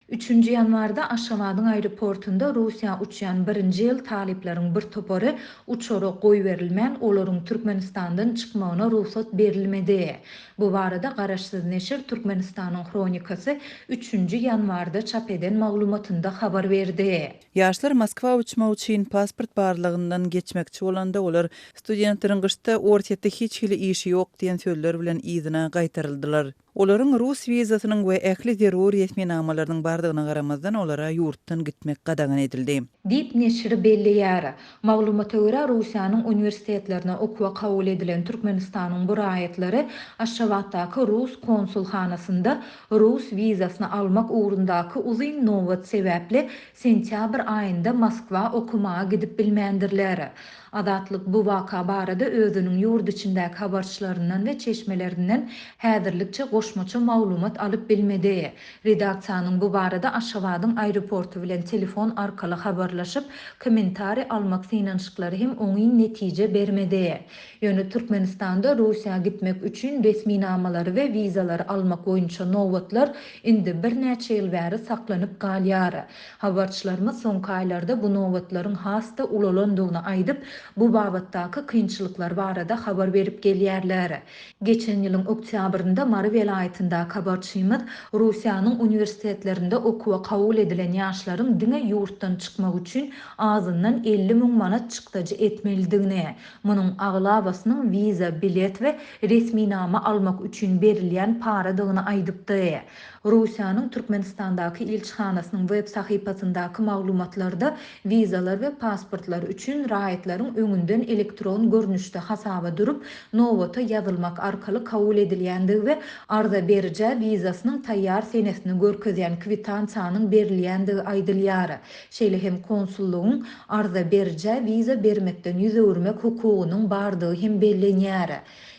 Üçünji ýanwarda Aşgabadyň aeroportunda Russiýa uçýan birinji ýyl talyplaryň bir topary uçara goýberilmän, olaryň Türkmenistandan çykmagyna rugsat berilmedi. Bu barada garaşsyz neşir Türkmenistanyň Hronikasy üçünji ýanwarda çap eden maglumatynda habar berdi. Ýaşlar Moskwa uçmak üçin pasport barlagyndan geçmekçi bolanda, olar Studentleriň gyşda Orsýetde hiç hili işi ýok diýen sözler bilen yzyna gaýtaryldylar. Olaryň rus wizasynyň we ähli zerur resminamalarynyň bardygyna garamazdan, olara ýurtdan gitmek gadagan edildi. Diýip, neşir belleýär. Maglumata görä, Russiýanyň uniwersitetlerine okuwa kabul edilen Türkmenistanyň bu raýatlary Aşgabatdaky rus konsulhanasynda rus wizasyny almak ugrundaky uzyn nobat sebäpli sentýabr aýynda Moskwa okamaga gidip bilmändirler. Azatlyk bu waka barada özüniň ýurt içindäki habarçylaryndan we çeşmelerinden häzirlikçe goşmaça maglumat alyp bilmedi. Redaksiýanyň bu barada Aşgabadyň aeroporty bilen telefon arkaly habarlaşyp, kommentariý almak synanyşyklary hem oňyn netije bermedi. Ýöne Türkmenistanda Russiýa gitmek üçin resminamalary we wizalary almak boýunça nobatlar indi birnäçe ýyl bäri saklanyp galýar. Habarçylarymyz soňky aýlarda bu nobatlaryň has-da ulalandygyny aýdyp, bu babatdaky kynçylyklar barada habar berip gelýärler. Geçen ýylyň oktýabrynda Mary welaýatyndaky habarçymyz Russiýanyň uniwersitetlerinde okuwa kabul edilen ýaşlaryň diňe ýurtdan çykmak üçin azyndan 50 müň manat çykdajy etmelidigini, munuň aglabasynyň wiza, bilet we resminama almak üçin berilýän paradygyny aýdypdy. Russiýanyň Türkmenistandaky ilçihanasynyň web sahypasyndaky maglumatlarda wizalar we pasportlar üçin raýatlaryň öňünden elektron görnüşde hasaba durup, nobata ýazylmak arkaly kabul edilýändigi we arza berijä wizasynyň taýýar senesini görkezýän kwitansiýanyň berilýändigi aýdylýar. Şeýle hem konsullygyň arza berijä wiza bermekden ýüz öwürmek hukugynyň bardygy hem bellenýär.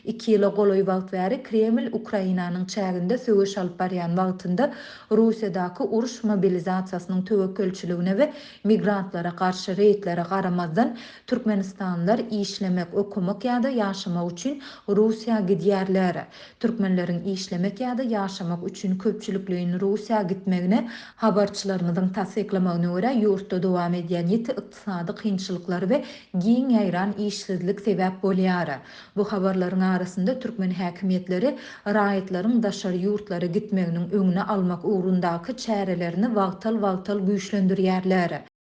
Iki ýyla golaý wagt bäri Kreml Ukrainanyň çäginde söweş alyp barýan wagtynda Russiýadaky uruş mobilizasiýasynyň töwekgelçiligine we migrantlara garşy reýdlere garamazdan, türkmenistanlylar işlemek, okamak ýa-da ýaşamak üçin Russiýa gidýärler. Türkmenleriň işlemek ýa-da ýaşamak üçin köpçülikleýin Russiýa gitmegine, habarçylarymyzyň tassyklamagyna görä, ýurtda dowam edýän ýiti ykdysady kynçylyklar we giň ýaýran işsizlik sebäp bolýar. Bu habarlaryň arasynda türkmen häkimiýetleri raýatlaryň daşary ýurtlara gitmeginiň öňüni almak ugrundaky çärelerini wagtal-wagtal güýçlendirýärler.